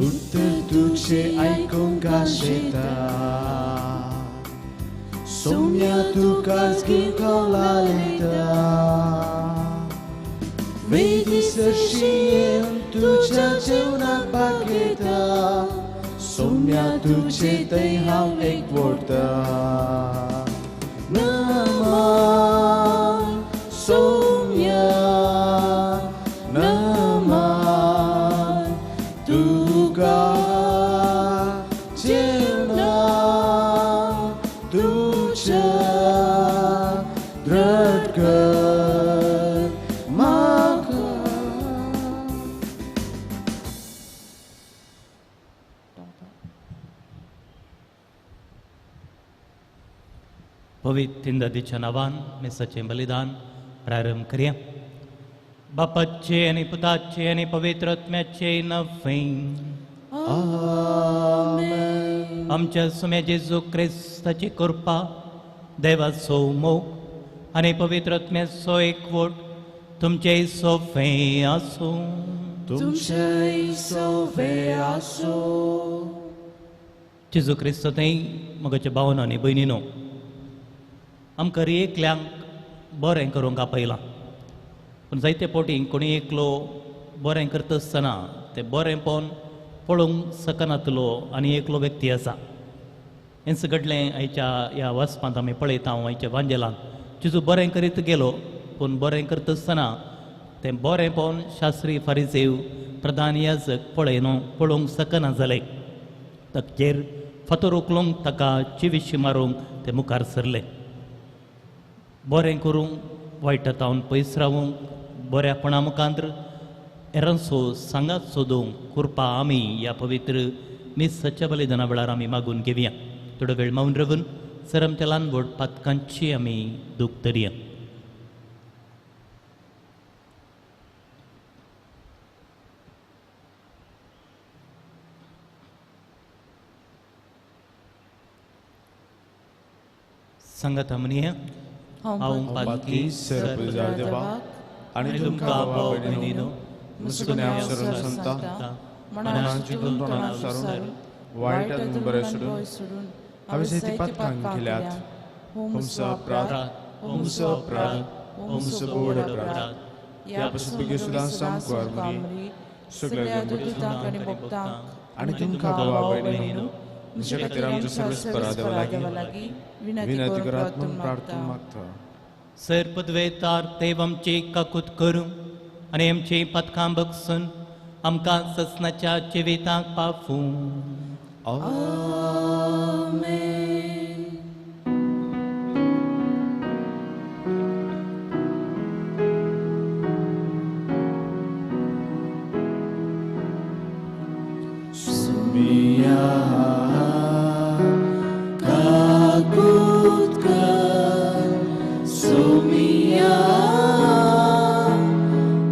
उत्तर तुझे आयकूंक आशेता सोम्या तुका जिखोवला वेदी सरशी येवन तुज्या जेवणाक भाग घेता सोम्या तुजे थंय हांव एकवटता नमन सोम्या नमन तुका जेवणाक तुज्या दृढ कर म्हाका. पवित्र नदीच्या नावान मिसाचें बलिदान प्रारंभ करया. बापाचे आनी पुताचे आनी पवित्र आत्म्याचे नांवे. आमेन. आमच्या सुम्या जेजू क्रिस्ताची कृपा, देवाचो मोग आनी पवित्र आत्म्याचो एकवट तुमचे सोफे आसूं. तुमचे सोफे आसूं. जेजू क्रिस्त थंय म्हज्या भावनो आनी भयणीनो, आमकां एकल्यांक बरें करूंक आपयलां, पूण जायते फावटी कोणी एकलो बरें करता आसतना तें बरेंपण पळोवंक शकनातलो आनी एकलो व्यक्ती आसा. हेंच घडलें आयच्या ह्या वाचपांत आमी पळयता. हांव आयच्या वांजेलांत जेजू बरें करीत गेलो, पूण बरें करता आसतना तें बरेंपण शास्त्री फारिजेव प्रधान याजक पळयनो पळोवंक शकना जालें. ताचेर फातर उखलूंक ताका जिविशी मारूंक ते मुखार सरले. बरें करूंक वायटा तावन पयस रावूंक बऱ्यापणा मुखांत हेरांचो सांगात सोदूंक कृपा आमी ह्या पवित्र मिसाच्या बलिदाना वेळार आमी मागून घेवया. थोडो वेळ मौन रावून सर आमच्या ल्हान व्हड पातकांची आमी दूख धरया. सांगात म्हणया, हांव पातकी सर देवाक आनी तुमकां भाव भयणीनो मुसकुन्याव सरून सांगता मनान चिंतून तोंडान सारून वायट बरें सोडून हांवें जायतीं पातकां केल्यात. हुमसो अपराध, हुमसो अपराध, हुमसो बोड अपराध. ह्या पासून बेगीन सुद्दां सामकार मुरी सगळ्या दुतांक आनी भक्तांक आनी तुमकां भावा भयणीनो म्हज्या खातीर आमच्या सर्वेस्परा देवा लागीं विनंती करात म्हूण प्रार्थना मागता. सर पदवेतार देव आमची काकूत करूं आनी आमची पातकां बगसून आमकां ससनाच्या जिविताक पावूं. आमेन. सुमिया काकूत कर, सुमिया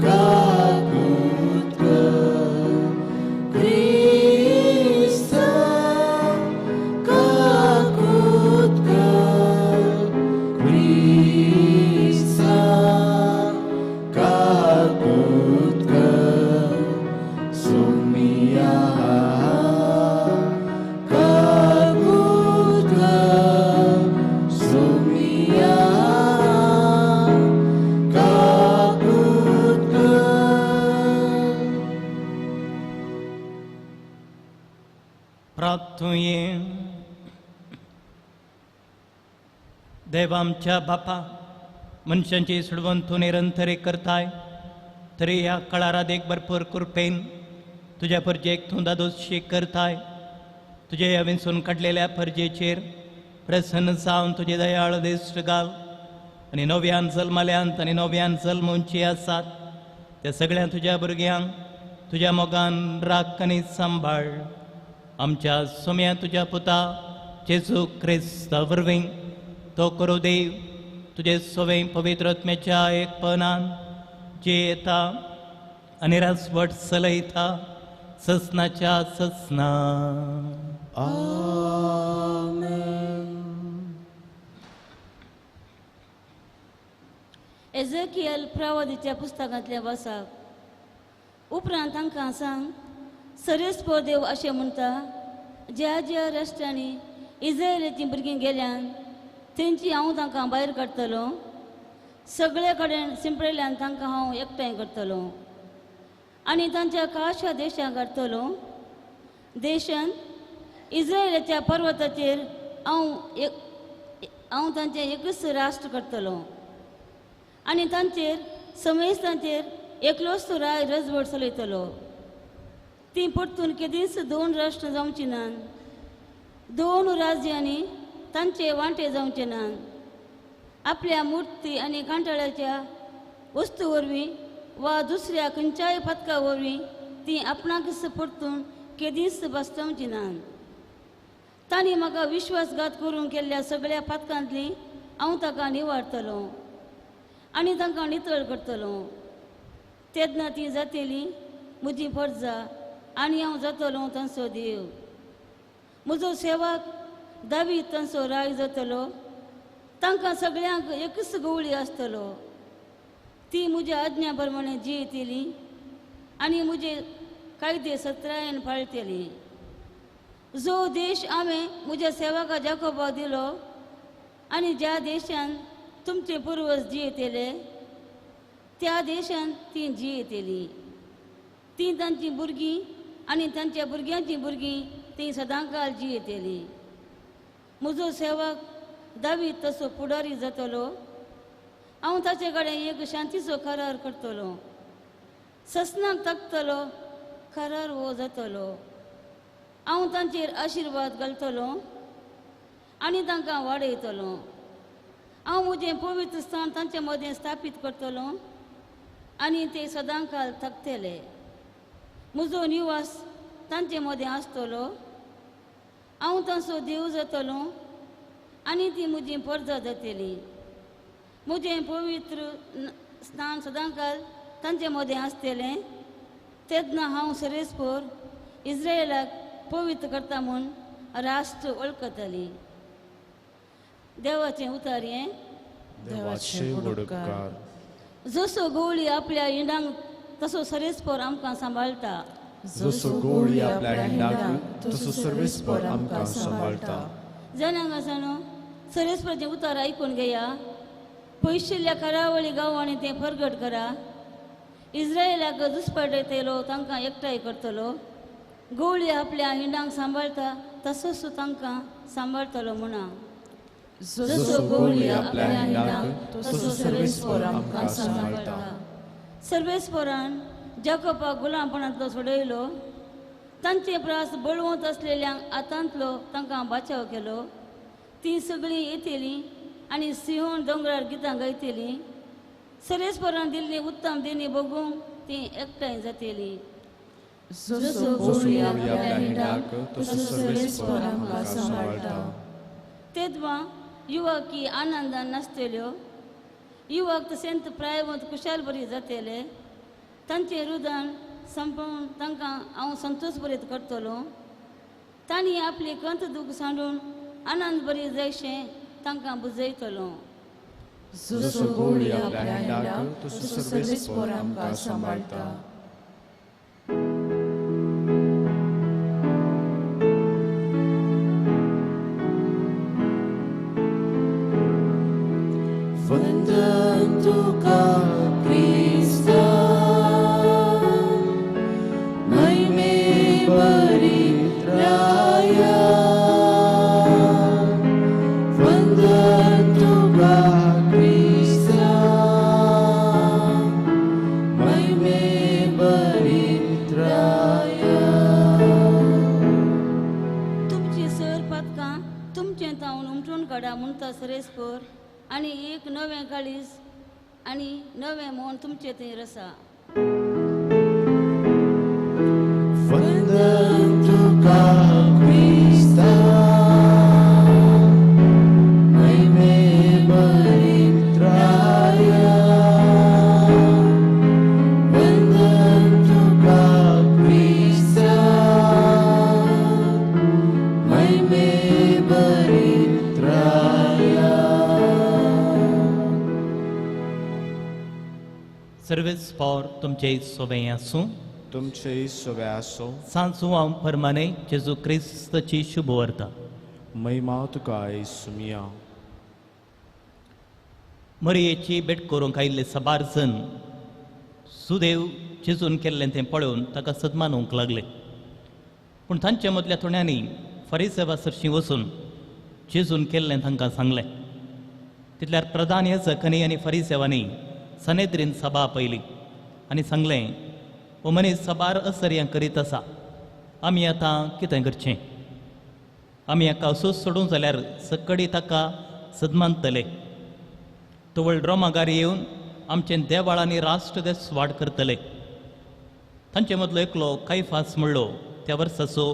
काकूत कर, क्रिस्ता काकूत कर, क्रिस्ता काकूत कर, सुमिया काकूत कर, सुमिया काकूत कर. प्रार्थुये. देव आमच्या बापा, मनशांची सोडवण तूं निरंतर करताय, तरी ह्या कळारादेक भरपूर कृपेन तुज्या परजेक तूं दादोशी करताय. तुजे ह्या विंचून काडलेल्या परजेचेर प्रसन्न जावन तुजे दयाळ दिश्ट घाल आनी नव्यान जल्मल्यांत आनी नव्यान जल्मूंची आसात त्या सगळ्या तुज्या भुरग्यांक तुज्या मोगान राख आनी सांबाळ. आमच्या सोम्या तुज्या पुता जेजू क्रिस्ता वरवीं तो करूं देव तुजे सोवे पवित्र आत्म्याच्या एकपणान जे येता आनी रासवट चलयता ससनाच्या ससना. आमेन. एझेकियल प्रवादीच्या पुस्तकांतल्या वासाक. उपरांत तांकां सांग, सरेस्पर देव अशें म्हणटा, ज्या ज्या राष्ट्रांनी इस्रायलाचीं भुरगीं गेल्यान तेंची हांव तांकां भायर काडटलो. सगळे कडेन शिंपडिल्ल्यान तांकां हांव एकठांय करतलो आनी तांच्या खाशा देशाक काडटलो. देशान इस्रायलाच्या पर्वताचेर हांव तांचें एकूच राष्ट्र करतलो आनी तांचेर समेस्तांचेर एकलोच राय रजवट चलयतलो. तीं परतून केदींच दोन राष्ट्र जावचीं नात, दोन राज्यांनी तांचे वांटे जावचे नात. आपल्या मुर्ती आनी कांटाळ्याच्या वस्तू वरवीं वा दुसऱ्या खंयच्याय पथका वरवीं तीं आपणाकच परतून केदींच बसतावचीं नात. तांणी म्हाका विश्वासघात करूंक केल्ल्या सगळ्या पातकांतली हांव ताका निवारतलो आनी तांकां नितळ करतलो. तेन्ना तीं जातली म्हजी परजा आनी हांव जातलो तांचो देव. म्हजो सेवक दावीद तांचो राय जातलो. तांकां सगळ्यांक एकूच गवळी आसतलो. ती म्हज्या आज्ञा प्रमाणे जियेतली आनी म्हजे कायदे सत्रायेन पाळटली. जो देश हांवें म्हज्या सेवका जाकोबाक दिलो आनी ज्या देशान तुमचे पुर्वज जियेतले त्या देशान तीं जियेतली. तीं तांचीं भुरगीं आनी तांच्या भुरग्यांचीं भुरगीं तीं सदांकाळ जियेतली. म्हजो सेवक दावीद तसो फुडारी जातलो. हांव ताचे कडेन एक शांतीचो करार करतलो. ससनाक तकतलो करार हो जातलो. हांव तांचेर आशिर्वाद घालतलो आनी तांकां वाडयतलो. हांव म्हजें पवित्र स्थान तांचे मदें स्थापीत करतलो आनी ते सदांकाळ थकतले. म्हजो निवास तांचे मदें आसतलो. हांव तांचो देव जातलो आनी ती म्हजी परजा जातली. म्हजें पवित्र स्थान सदांकाळ तांचे मदें आसतलें. तेन्ना हांव सरेस्पर इस्रायलाक पवित्र करता म्हूण राष्ट्र वळखतली. देवाचें उतार हें. देवाचे उपकार. जसो गवळी आपल्या हिंडांक तसो सरेस्पर आमकां सांबाळटा. जसो गवळी आपल्या हिंडांक तसो सरेस्पर आमकां सांबाळटा. जाणां आसा सरेस्पराचें उतार आयकून घेया. पयशिल्ल्या करावळी गांवांनी तें परगट करा. इस्रायलाक दुस्पाटयतलो तांकां एकठांय करतलो. गवळी आपल्या हिंडांक सांबाळटा तसोच तांकां सांबाळटलो म्हणा. जसो गवळी आपल्या हिंडांक तसो सर्वेस्पर आमकां सांबाळटा. सर्वेस्परान जाकोबाक गुलामपणांतलो सोडयलो. तांचे प्रास बळवंत आसलेल्यांक हातांतलो तांकां बाचाव केलो. तीं सगळीं येतलीं आनी सिहोन दोंगरार गितां गायतलीं. सर्वेस्परान दिल्ली उत्तम देणी बघूंक तीं एकठांय जातलीं. जसो गवळी आपल्या हिंडाक तसो सर्वेस्पर आमकां सांबाळटा. तेदवा युवक आनंदान नासतल्यो. युवक तशेंच प्रायवंत खुशाल बरी जातले. तांचें रुदन संपोवन तांकां हांव संतोश बरीत करतलो. तांणी आपली कंत दूख सांडून आनंद बरी जायशें तांकां बुजयतलो. जसो गवळी आपल्या हिंडाक तसो सर्वेस्पर आमकां सांबाळटा. वंदन तुका क्रिस्ता महिमे बरित्राया. वंदन तुका क्रिस्ता महिमे बरित्राया. तुमची सर पातकां तुमचें तावन उमटून काडा म्हणटा सरेस्पर आनी एक नवें काळीज आनी नवें मन तुमचें थंय रसा. वंदन तुका क्रिस्ता महिमे बरित्राया. वंदन तुका क्रिस्ता महिमे बरित्राया. सर्वेस्पर तुमचे सोबें आसूं. तुमचे सवे आसो। सांत जुवांव परमाने जेजू क्रिस्ताची शुभवार्ता। महिमा तुका येसुमिया। मरियेची भेट करूंक आयिल्ले साबार जण सुदेव जेजून केल्लें तें पळोवन ताका सदमानूंक लागले। पूण तांचे मदल्या थोड्यांनी फरिसेवा सरशीं वचून जेजून केल्लें तांकां सांगलें। तितल्यार प्रधान याजकांनी आनी फरिसेवांनी सनेद्रीन सभा पयली आनी सांगलें, हो मनीस साबार असर्यां करीत आसा, आमी आतां कितें करचें? आमी हाका असोच सोडूंक जाल्यार सकडी ताका सदमानतले। तवळ रोमागार येवन आमचें देवाळ आनी राष्ट्र देश वाड करतले। तांचे मदलो एकलो कायफास म्हणलो त्या वर्साचो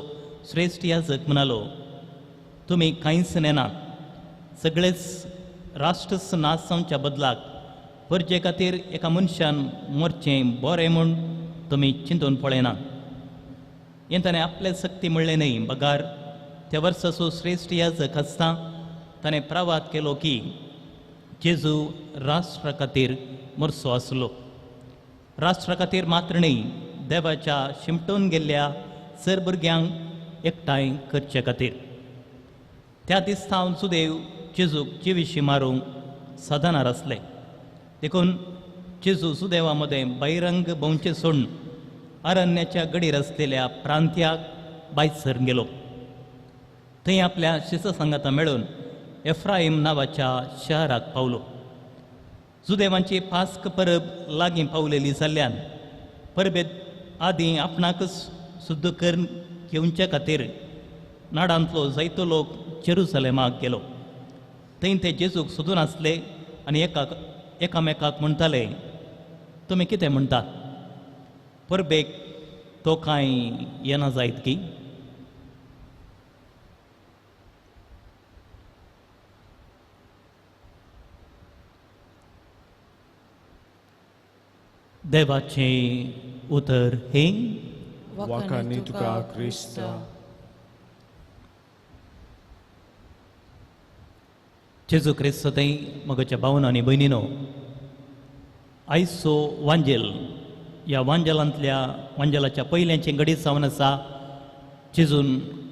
श्रेश्ठ याजक म्हणालो, तुमी कांयच नेनात, सगळेच राष्ट्रच नाश जावच्या बदलाक परजे खातीर एका मनशान मरचें बरें म्हूण तुमी चिंतून पळयनात। हें ताणें आपले सक्ती म्हणलें न्हय, बगार त्या वर्साचो श्रेश्ठ याजक आसता ताणें प्रवाद केलो की जेजू राष्ट्रा खातीर मरचो आसलो। राष्ट्रा खातीर मात्र न्हय, देवाच्या शिमटून गेल्ल्या सर भुरग्यांक एकठांय करचे खातीर। त्या दिसा हांव सुदेव जेजूक जिविशी मारूंक साधनार आसले। देखून जेजू सुदेवा मदें बहिरंग भोंवचें सोडून अरण्याच्या गडीर आसलेल्या प्रांत्याक भायर गेलो। थंय आपल्या शिस सांगाता मेळून एफ्राईम नांवाच्या शहराक पावलो। जुदेवांची पास्क परब लागीं पावलेली जाल्ल्यान परबे आदीं आपणाकच शुद्ध करून घेवचे खातीर नाडांतलो जायतो लोक जेरुसलेमाक गेलो। थंय ते जेजूक सोदून आसले आनी एकामेकाक म्हणटाले, तुमी कितें म्हणटात, परबेक तो कांय येना जायत की? देवाचें उतर हें। वाखाणी तुका क्रिस्ता। जेजू क्रिस्त थंय म्हज्या भावन आनी भयणीनो, आयचो वांजेल ह्या वांजेलांतल्या वांजेलाच्या पयल्याचें घडीत जावन आसा जेजून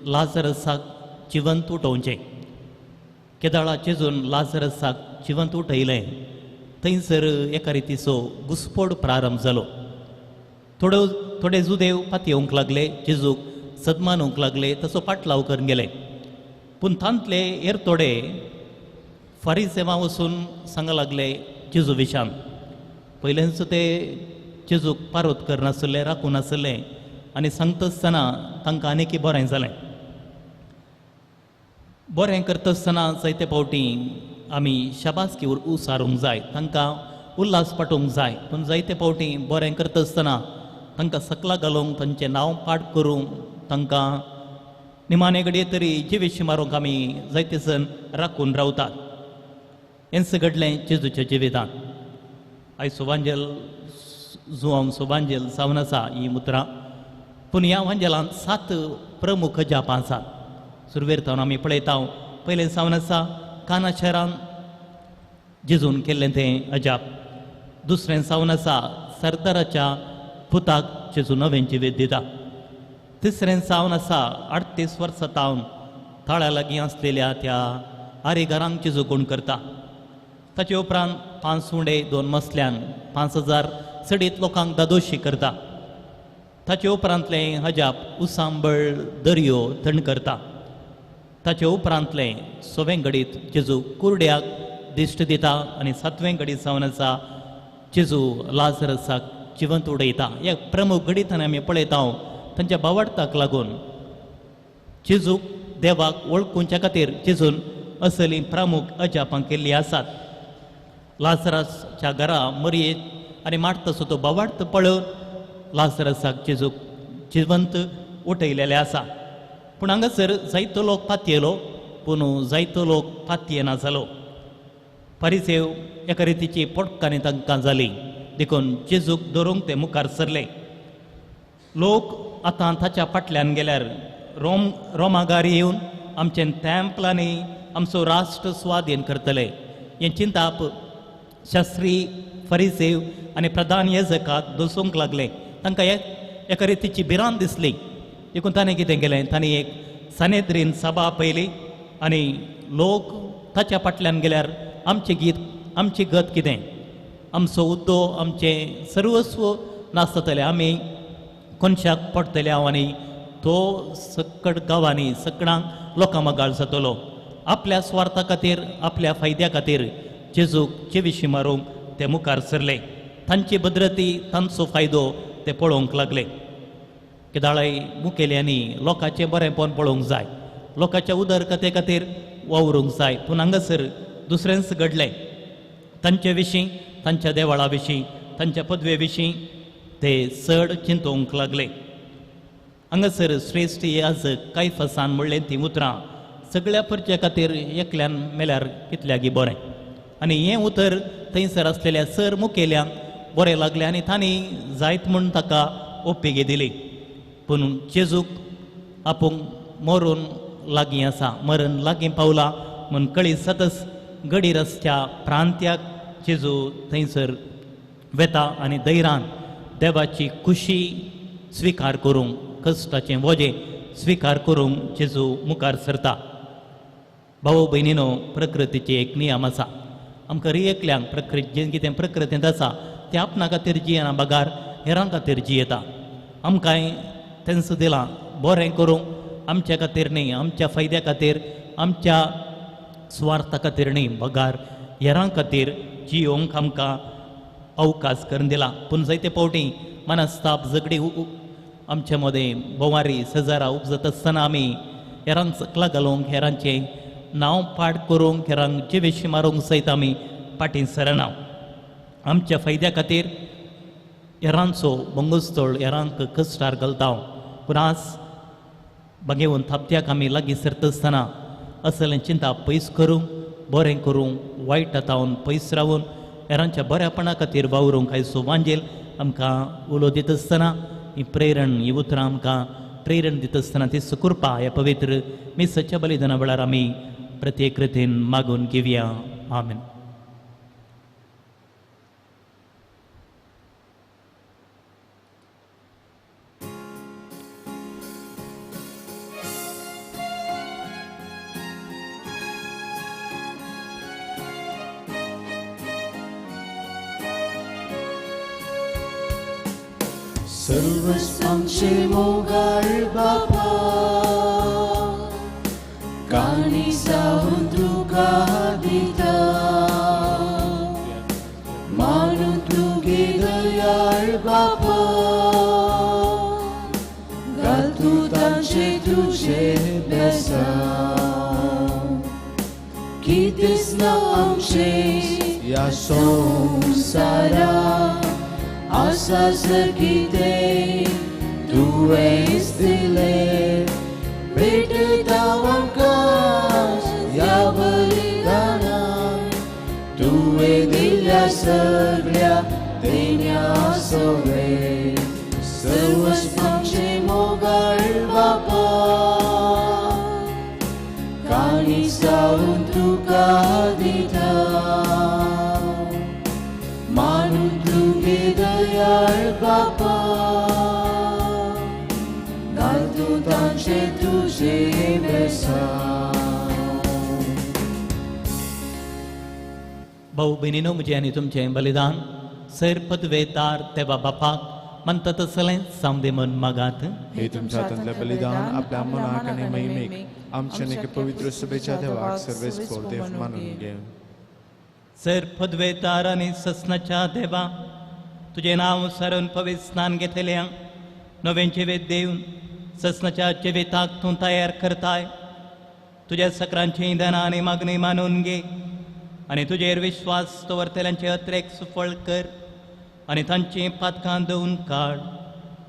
लाजरसाक जिवंत उठोवचें। केदाळा जेजून लाजरसाक जिवंत उठयलें थंयसर एका रितीचो घुस्पोड प्रारंभ जालो। थोडे जुदेव पातयेवंक लागले, जेजूक सदमानूंक लागले, तसो पाटलाव करून गेले। पूण तांतले हेर थोडे फारीसेवा वचून सांगा लागले जेजू विशान। पयलेंच ते जेजूक पारोत करनासले, राखूं नासले आनी सांगता आसतना तांकां आनीक बरें जालें। बरें करता आसतना जायते फावटी आमी शाबासकी उसारूंक जाय, तांकां उल्हास पाठोवंक जाय। पूण जायते फावटी बरें करता आसतना तांकां सकला घालूंक, तांचें नांव पाठ करूंक, तांकां निमाणे घडये तरी जिवेशी मारूंक आमी जायते जण राखून रावतात। हेंच घडलें जेजूच्या जिवितांत। आयज सुवांजेल जुवांव सुवांजेल जावन आसा ही उतरां। पूण ह्या वांजेलांत 7 प्रमुख जापां आसात। सुरवेर थावन आमी पळयता, पयलें जावन आसा काना शहरान जेजून केल्लें तें अजाप। दुसरें जावन आसा सरदाराच्या पुताक जेजू नवें जिवीत दिता। तिसरें जावन आसा 38 वर्सां तावन ताळ्या लागीं आसलेल्या त्या आरेघरांक जेजू गुण करता। ताचे उपरांत 5 उंडे 2 मसल्यान 5000 चडीत लोकांक दादोशी करता। ताचे उपरांतलें अजाप उसांबळ दर्यो थंड करता। ताचे उपरांतलें 6वें घडीत जेजू कुरड्याक दिश्ट दिता आनी 7वें घडीत जावन आसा जेजू लाजरसाक जिवंत उडयता। ह्या प्रमुख घडितांनी आमी पळयता तांच्या बावडताक लागून जेजूक देवाक वळखुच्या खातीर जेजून असलीं प्रमुख अजापां केल्लीं आसात। लाजरसाच्या घरा मरयेत आनी मारतसो तो बावार्थ पळोवन लाजरसाक जेजूक जिवंत उठयलेलें आसा। पूण हांगासर जायतो लोक पातयेलो, पूण जायतो लोक पातयेना जालो। परिसेव एका रितीची पोटकांनी तांकां जाली, देखून जेजूक धरूंक ते मुखार सरले। लोक आतां ताच्या फाटल्यान गेल्यार रोमागार येवन आमचें तेंपलांनी आमचो राष्ट्र स्वाधीन करतले हें चिंताप शास्त्री फरिसेव आनी प्रधान याजकाक दसूंक लागले। तांकां एका रितीची भिरांत दिसली. देखून ताणें कितें केलें, ताणें एक सानेद्रीन सभा आपयली आनी लोक ताच्या फाटल्यान गेल्यार आमचें गीत आमची गत कितें, आमचो उद्दो आमचें सर्वस्व नासतलें, आमी कोनशाक पडटले हांव आनी तो सकट गांवांनी सकडांक लोकां मगाळ जातलो. आपल्या स्वार्था खातीर आपल्या फायद्या खातीर जेजूक चेविशी मारूंक ते मुखार सरले. तांची भद्रती तांचो फायदो ते पळोवंक लागले. केदाळाय मुखेल्यांनी लोकांचें बरेंपण पळोवंक जाय, लोकांच्या उदरगते खातीर वावरूंक जाय. पूण हांगासर दुसरेंच घडलें. तांचे विशीं, तांच्या देवळा विशीं, तांच्या पदवे विशीं ते चड चिंतूंक लागले. हांगासर श्रेश्ठ याजक कायफसान म्हणलें तीं उतरां सगळ्या परच्या खातीर एकल्यान मेल्यार कितल्यागी बरें. आनी हें उतर थंयसर आसलेल्या सर मुखेल्यांक बरें लागलें आनी तांणी जायत म्हूण ताका ओपिगे दिली. पूण जेजूक आपूण मरून लागीं आसा, मरण लागीं पावला म्हूण कळी सतस गडी रस्त्या प्रांत्याक जेजू थंयसर वेता आनी धैर्यान देवाची खुशी स्विकार करूंक, कश्टाचें वजें स्विकार करूंक जेजू मुखार सरता. भाव भयणीनो, प्रकृतीचे एक नियम आसा. आमकां एकल्यांक प्रकृती जें कितें प्रकृतींत आसा तें आपणा खातीर जियेना बगार हेरां खातीर जियेता. आमकांय तेंच दिलां बरें करूंक, आमच्या खातीर न्ही, आमच्या फायद्या खातीर, आमच्या सुवार्था खातीर न्ही, बगार हेरां खातीर जियोवंक आमकां अवकाश करून दिला. पूण जायते फावटी मनस्ताप झगडी आमच्या मदें बोवारी सजारा उपजत आसतना आमी हेरांक सकला घालूंक, हेरांचें नांव पाड करूंक, हेरांक जिवेशी मारूंक सयत आमी फाटीं सरना. आमच्या फायद्या खातीर हेरांचो बंगोस्थळ हेरांक कश्टार घालता. पूण आज बागेवन थापत्याक आमी लागीं सरता आसतना असलें चिंता पयस करूंक, बरें करूंक, वायट आतावन पयस रावून हेरांच्या बऱ्यापणा खातीर वावरूंक आयचो वांजेल आमकां उलो दिता आसतना ही प्रेरण, ही उतरां आमकां प्रेरण दिता आसतना ती सुकृपा ह्या पवित्र मिसाच्या बलिदाना वेळार आमी प्रत्येक रितीन मागून घेवया. आमेन. सर्वस्वांचे मोगाळ बापा, काणी सावन तुका दिता, मानून तुगे दयाळ बापा, घाल तूं तांचे तुजे बेसांव, कितेंच ना आमचें ह्या संवसारा, आसा कितें तुवेंच दिलें, भेटयता आमकां ह्या बलिदानान, तुवें दिल्ल्या सगळ्या देण्या सवें, सर्वस्वांचें मोगाळ बापा, काणी सावन तुका दिता, मानून तुगे दयाळ बापा, घाल तूं तांचे तुजें बेसांव. भाऊ भयणीनो, म्हजें आनी तुमचें बलिदान सैर पदवेदार देवा बापाक मानता तसलें जावं मन मागात. हे तुमच्या हातांतलें बलिदान आपल्या मनाक आनी महिमेक आमच्या आनी पवित्र सभेच्या देवाक सर्वेस देव मानून घे. सर पदवेदार आनी ससनाच्या देवा, तुजें नांव सरून पवित्र स्नान घेतल्या नवें जिवीत दिवन ससनाच्या जिविताक तूं तयार करताय. तुज्या सकरांची इंधनां आनी मागणी मानून घे आनी तुजेर विश्वास दवरतल्यांचे अत्रेक सुफळ कर आनी तांचीं पातकां धुवन काड.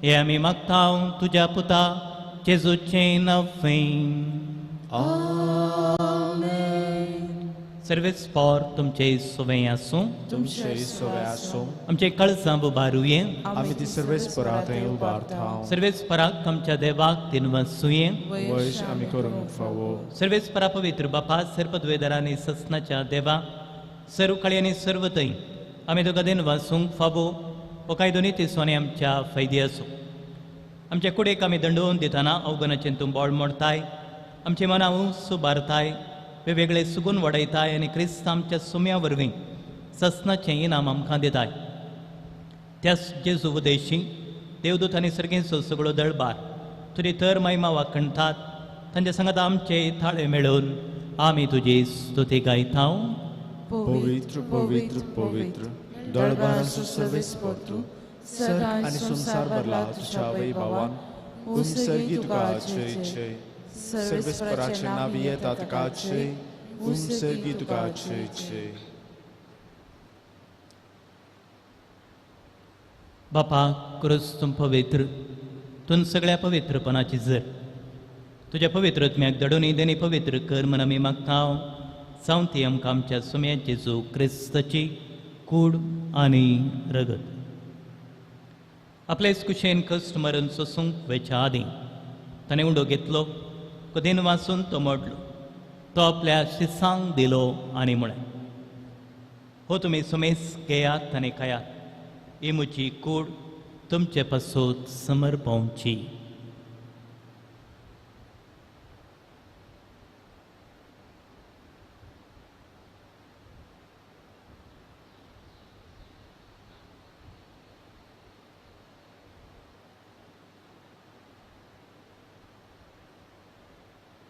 हें आमी मागता तुज्या पुता जेजूचें नांवें. आमेन. सर्वेस पोर तुमचे सोवे आसूं, तुमचे सोवे आसूं. आमचे कळसां उबारुये, आमी ती सर्वेस परात थंय उबारता. सर्वेस पराक आमच्या देवाक दिनवासुये, वैश आमी करूंक फावो. सर्वेस परा पवित्र बापा, सर्पद्वेदरांनी ससनाच्या देवा, सर्व काळी आनी सर्व थंय आमी तुका दिनवासूंक फावो. हो कायदो नीती सोने आमच्या फायदे आसूं. आमच्या कुडेक आमी दंडोवन दितना अवगुणाचें तूं बोळ मोडताय, आमचे मनां सुबारताय, वेगवेगळे सुगून वाडयताय आनी क्रिस्त आमच्या सुम्या वरवीं ससनाचें इनाम आमकां दिताय. त्याच जेजू उदेशी देवदूत आनी सर्गेचो सगळो दळबार तुजी तर महिमा वाखणतात. तांच्या सांगात आमचे थाळे मेळोवन आमी तुजी स्तुती गायता. पवित्र पवित्र पवित्र दळबाराचो सर्वेस्पर तूं, सर्ग आनी संवसार भरला तुज्या वैभवान. उमसर्गी तुका जय जय. सर्वेस्पराचे नांव येता तुका जय. उमसर्गी तुका जय जय. बापा क्रिस्त तूं पवित्र, तूं सगळ्या पवित्रपणाची जर तुज्या पवित्र आत्म्याक दडून देणी पवित्र कर म्हण आमी मागता. जावं ती आमकां आमच्या सुम्या जेजू क्रिस्ताची कूड आनी रगत. आपलेच कुशेन कश्ट मरण सोसूंक वेच्या आदीं ताणें उंडो घेतलो, कदीन वाचून तो मोडलो, तो आपल्या शिसांक दिलो आनी म्हळें, हो तुमी सुमेस घेयात आनी खायात, ही म्हजी कूड तुमचे पासत समर्पावची.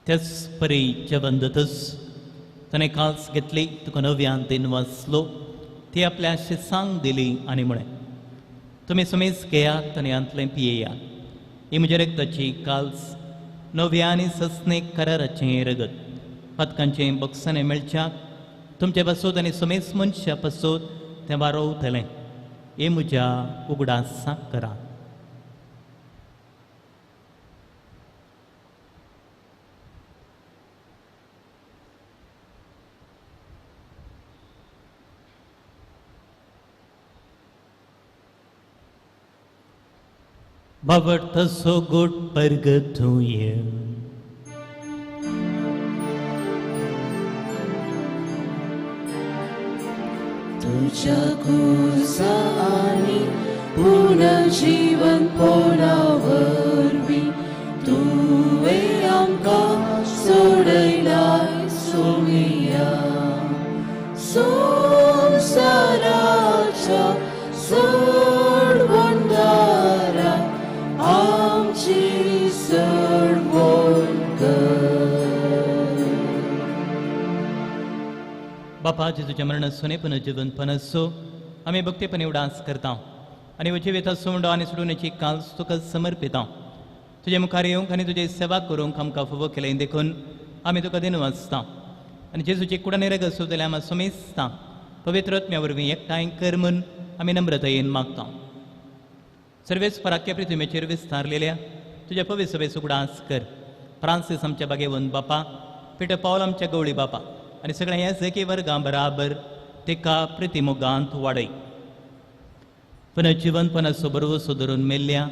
त्याच परी जेवण जातच ताणें काल्स घेतली, तुका नव्यान तीन वाचलो, ती आपल्या शिसांक दिली आनी म्हळें, तुमी सुमेज घेयात आनी हांतलें पियेयात, ही म्हज्या रगताची काल्स, नव्या आनी ससनेक कराराचें रगत, पातकांचें बक्षाणें मेळच्याक तुमचे पासत आनी सुमेज मनशा पासत तें वारोवतलें. हें म्हज्या उगडासाक करा. बाबट so good परगतूय. तुझ्या कुसा आनी पुनर्जीवन पोना वरवीं तुवें आमकां सोडयलाय सोमिया. संवसाराच्या सोडवणदारा आमची सोडवण कर. बापा जेजूच्या मरण सोनेपण जिवनपण असो आमी भक्तीपणे उडास करता आनी जिवेता सोंडो आनी सोडून काल तुका समर्पिता. तुजे मुखार येवंक आनी तुजी सेवा करूंक आमकां फावो केलें देखून आमी तुका दिनू वाचता आनी जेजूची कुडाने रगत सोदले आमी समेजता. पवित्र आत्म्या वरवीं एकठांय कर म्हूण आमी नम्रतायेन मागता. सर्वेच पराक्या पृथ्वीचेर विस्तारलेल्या तुज्या पवित्र सभेचो उगडास कर. फ्रांसीस आमच्या बागेवन बापा, पिटर पावल आमच्या गवळी बापा आनी सगळ्या ह्या जेकी वर्गां बराबर तिका प्रितिमोगांत वाडय. पुनर्जिवनपणाचो बरवसो धरून मेल्ल्या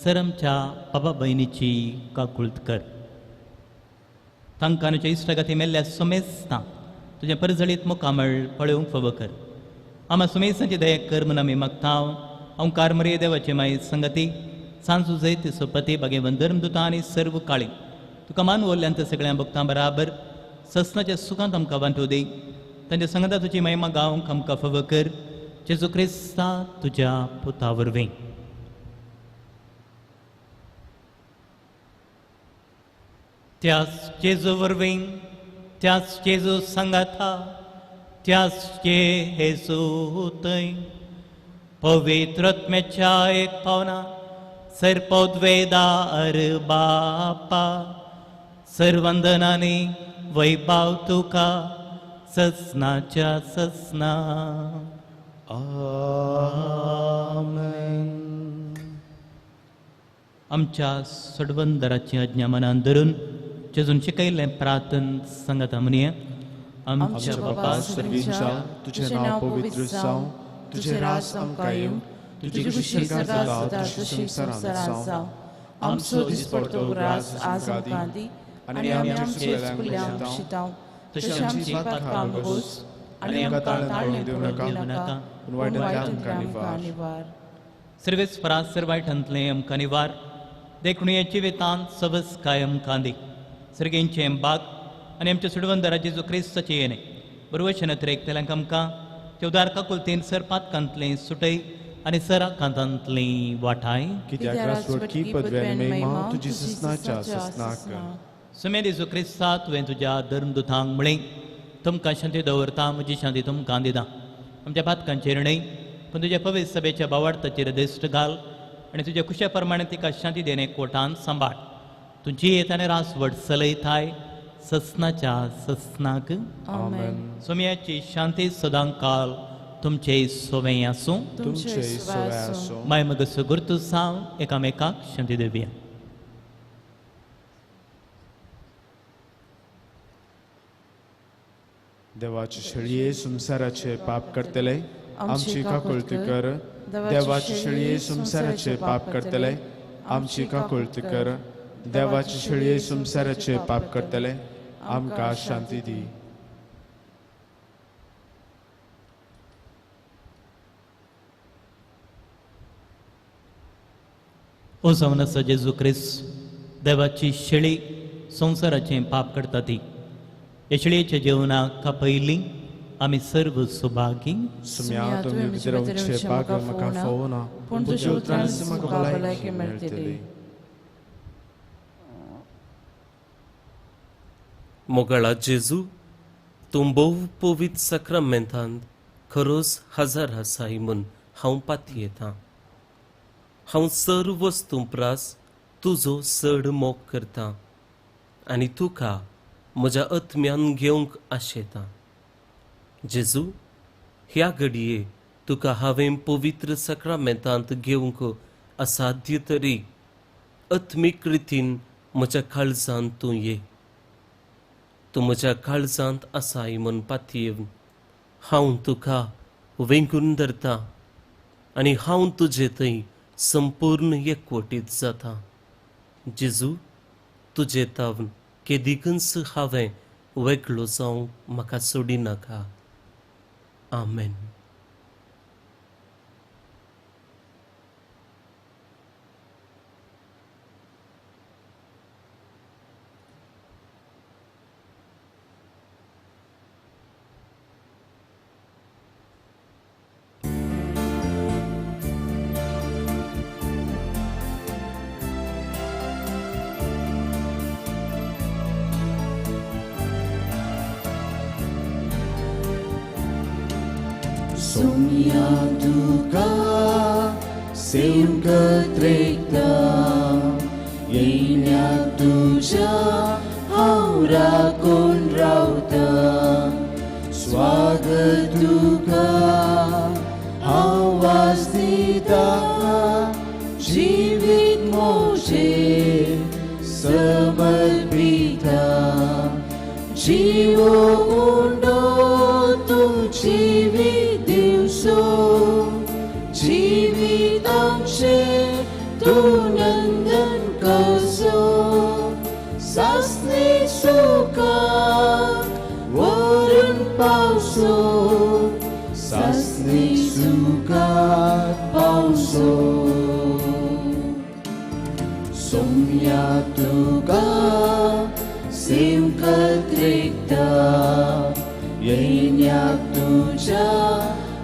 सर आमच्या बाबा भयणीची काकुळत कर. तांकां तुज्या इश्टागती मेल्ल्या सुमेस्तां तुजें परजळीत मुखामळ पळोवंक फावो कर. आमा सुमेसांची दया कर म्हूण आमी मागता. ओंकार मरिये देवाचे माय संगती सांजू जैत सोपती बागेवन धर्मदुतां आनी सर्व काळी तुका मान वरल्यांत सगळ्या भक्तां बराबर ससनाच्या सुखांत आमकां वांटू दी. तांच्या संगता तुजी महिमा गावंक आमकां फावो कर. जेजू क्रिस्ता तुज्या पुता वरवीं. त्याच जेजू वरवीं, त्याच जेजू सांगाता, त्याच जेजू थंय पवित्र आत्म्याच्या एक पावना सर्पोद्वेदार बापा सर्वंदनानी वैभाव तुका ससनाच्या ससना. आमेन. आमच्या सडवंदराची आज्ञा मनान धरून जेजून शिकयल्लें प्रार्थन सांगता म्हणया. आमच्या बापा सर्गींच्या, तुजें नांव पवित्र जावं, तुजें राज आमकां येवं, तुजी खुशी जाता तशी संवसारांत जावं. आमचो दिसपडतो राज आज आमकां दी आनी आमी आमच्या चुकल्यांक शितांव तशी आमची पातकां भोगोस आनी आमकां ताळणें पडूंक दिवं नाका, पूण वायटांतल्यान आमकां निवार. सर्वेस्परा सर वायटांतलें आमकां निवार. देखून हे जिवितांत सवस कायम कांदी सर्गेंचें बाग आनी आमच्या सुडवंदरा जेजू क्रिस्ताचें येणें बरवचन एकतल्यांक आमकां चवदार काकुलतीन सर पातकांतलें सुटय आनी सर कांतांतलीं वाठाय. कित्याक राजवटकी पदवी आनी महिमा तुजी ससनाच्या ससनाक. सुमे जेजू क्रिस्ता तुवें तुज्या धर्मदुतांक म्हळें तुमकां शांती दवरता म्हजी शांती तुमकां दिता. आमच्या पातकांचेर न्हय पूण तुज्या पवित्र सभेच्या बावार्थाचेर दिश्ट घाल आनी तुज्या कुशा प्रमाणे तिका शांती देणे कोटान सांबाळ. तुजी येत आनी रासवट चलयताय ससनाच्या ससनाक. आमेन. सोम्याची शांती सदां काल तुमचे सोवें आसूं. तुमचे सोवें आसूं. माय मगसो गुर्तू साव एकामेकाक शांती दिवया. देवाचे शेळये संवसाराचे पाप करतले आमची काकुळती कर. देवाचे शेळये संवसाराचे पाप करतले आमची काकुळती कर. देवाचे शेळये संवसाराचे पाप करतले आमकां शांती दी. ओ जावन आसा जेजू क्रिस्त देवाची शेळी संवसाराचें पाप करता ती ह्या शेळयेच्या जेवणाक पयलीं आमी सर्व सुभागी. सुम्या तुमी भितर वचचें भाग्य म्हाका फावना पूण तुज्या उतरांनीच म्हाका भलायकी मेळटली. मोगाळा जेजू तूं भोव पवित्र साक्रामेंतांत खरोच हजर आसाय म्हूण हांव पातयेतां. हांव सर्व वस्तूं प्रास तुजो चड मोग करतां आनी तुका म्हज्या आत्म्यान घेवंक आशेतां. जेजू ह्या घडये तुका हांवें पवित्र साक्रामेंतांत घेवंक असाध्य तरी आत्मीक रितीन म्हज्या काळजांत तूं ये. तूं म्हज्या काळजांत आसाय म्हूण पातयेवन हांव तुका वेंगून धरतां आनी हांव तुजे थंय संपूर्ण एकवटीत जाता. जेजू तुजे तावन केदिकूच हांवें वेगळो जावंक म्हाका सोडिनाका. आमेन. Sonia तुका सेवकत रेखता येण्याक तुज्या हांव राखून रावता. स्वागत तुका हांव वास दिता जिवीत म्हजें समर्पिता. जिवो उंडो तूं जिवीत दिवसो जिवीत आमचें तूं नंदन कसो सासणी सुखाक व्हरून पावसो सासणी सुखाक पावसो. सोम्या तुका सेवकत रेखता येण्याक तुज्या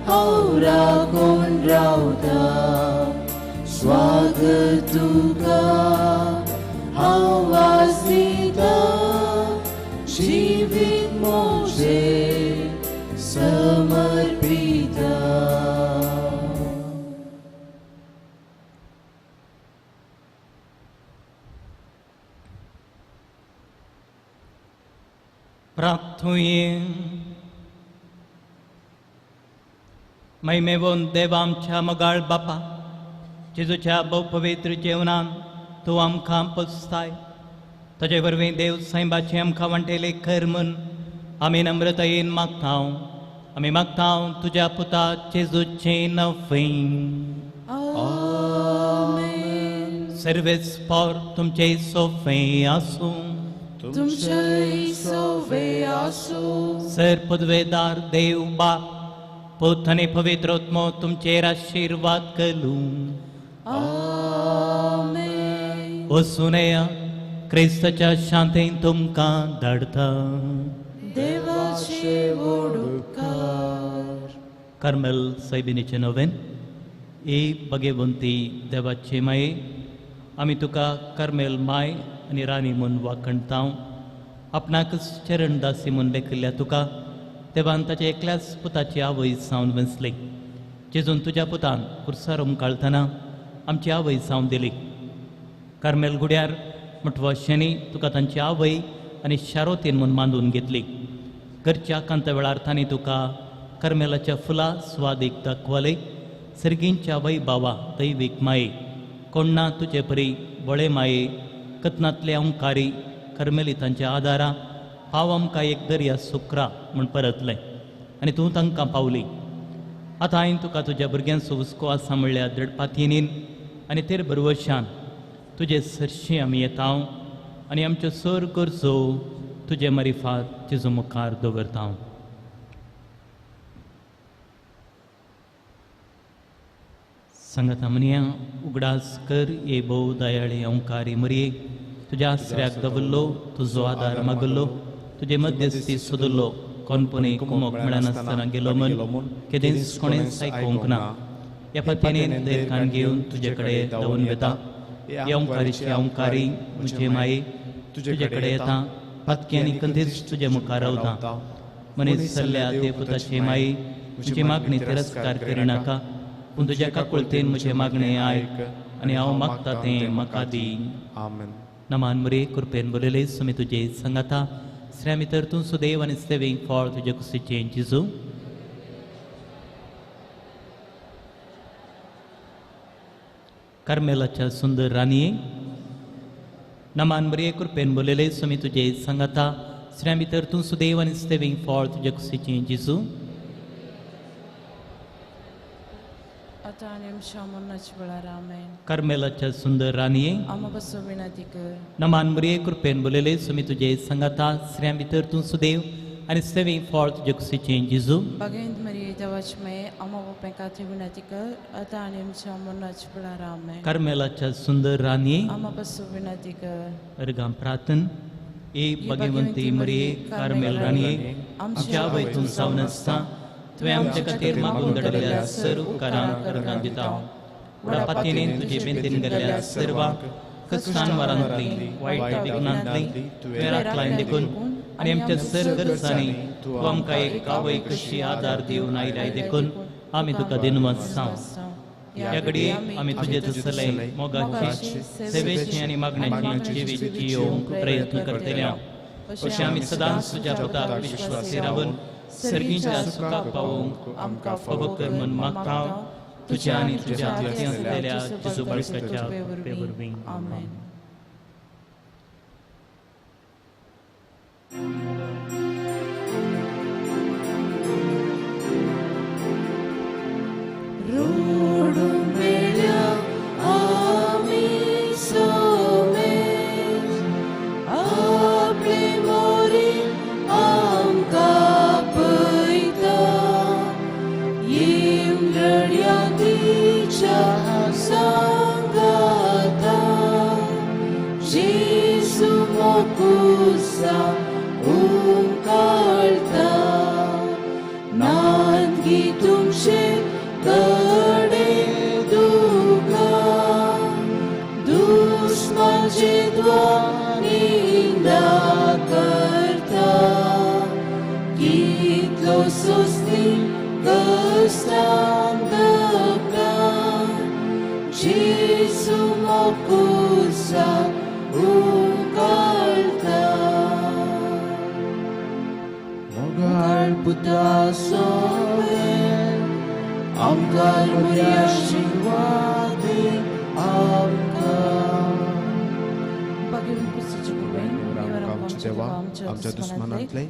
हांव राखून रावता. स्वागत तुका हांव वास दिता जिवीत म्हजें समर्पिता. प्रार्थुये. महिमेवोन देव आमच्या मोगाळ बापा जेजूच्या भोव पवित्र जेवणान तूं आमकां पोसताय. ताजे वरवीं देव सायबाचें आमकां वांटेलें कर म्हूण आमी नम्रतायेन मागता. आमी मागता तुज्या पुता जेजूचें नफें. सर्वेस पोर तुमचे सोफें आसूं. तुमचे सोवे आसूं. सर पदवेदार देव बाप पूत आनी पवित्र आत्मो तुमचेर आशिर्वाद करूं. आमेन. वचूनया क्रिस्ताच्या शांतेन तुमकां धाडटा. देवाचे वोडुकार. कार्मेल सायबिणीचें नवेन. ए भगेवंती देवाचे माये, आमी तुका कार्मेल माय आनी राणी म्हूण वाखणता. आपणाकच चरणदासी म्हूण लेखिल्ल्या तुका देवान ताच्या एकल्याच पुताची आवय जावन वेंचली. जेजून तुज्या पुतान कुर्सार उमकाळतना आमची आवय जावन दिली. कार्मेल गुड्यार मठवा शनी तुका तांची आवय आनी शारोतीन म्हूण मांदून घेतली. घरच्या कांता वेळार तांणी तुका कार्मेलाच्या फुलां स्वादीक दाखवले. सर्गींच्या वय बावा दैवीक माये, कोण्णा तुजे परी बळे माये, कथनांतले अंकारी कार्मेलितांच्या आदारा हांव आमकां एक दर्या सुक्रा म्हूण परतलें आनी तूं तांकां पावली. आतां हांवें तुका तुज्या भुरग्यांचो हुस्को आसा म्हणल्यार दृढपातयेन आनी तेर बरवशान तुजे सरशीं आमी येता आनी आमच्यो सर गरजो तुजे मारिफात तुजो मुखार दवरता. सांगाता म्हणया, उगडास कर ए भोव दयाळी अंकारी मरये, तुज्या आसऱ्याक दवरलो, तुजो आदार मागल्लो, तुजे मध्यस्थी सोदलो, कोणपणी कुमोक मेळनासतना गेलो म्हण केदेंच कोणेंच आयकूंक ना. ह्या पतीन धैर्य कान घेवन तुजे कडेन धांवून वेता. ह्या ओंकारीची ओंकारी म्हजे माये तुजे कडेन येता, पातकी आनी कंदीच तुजे मुखार रावता. मनीस सल्ल्या देवपुताची माये म्हजी मागणी तिरस्कार करिनाका, पूण तुज्या काकुळतेन म्हजें मागणें आयक आनी हांव मागता तें म्हाका दी. आमेन. नमान मरे कृपेन बरयले सुमी तुजे सांगाता, स्त्रियां भितर तूं सुदैव आनी सेवेंक फळ तुजे कुशीचें जेजू. कार्मेलाच्या सुंदर राणये, नमान मरे कृपेन बरयले सुमी तुजे सांगाता, स्त्रियां भितर तूं सुदैव आनी सेवेंक फळ तुजे कुशीचें जेजू. कार्मेलाच्या सुंदर राणये, नमान मरिये कृपेन बोलयले सुमी तुजे सांगाता, स्त्रियां भितर तूं सुदैव आनी सेवेंक फळ तुजे कुशीचें जेजू. कार्मेलाच्या सुंदर राणये, अर्गां प्रार्थन. ए भगवंती मरिये कार्मेल राणये, आमच्या आवय तूं जावन आसता, तुवें आमचे खातीर मागून दडलेल्या सर्व उपकारांक अर्गां दिता. व्हडा पातयेन तुजे बेंतीन गेल्ल्या सर्वांक कश्टान वारांतली वायट विघ्नांतली तुवें राखलाय देखून आनी आमच्या सर्व गरजांनी तूं आमकां एक आवय कशी आदार दिवन आयल्याय देखून आमी तुका दिनवास सांव. ह्या घडये आमी तुजे तसले मोगाची सेवेची आनी मागण्याची जिवीत जियोवंक प्रयत्न करतले. अशें आमी सदांच तुज्या पुताक विश्वासी रावन सर्गींच्या सुखाक पावोवंक आमकां फावो कर म्हूण मागता, तुज्या आनी तुज्या हातीं आसलेल्या जेजू बाळकाच्या कृपे वरवीं. आमेन. आमच्या दुस्मनांतले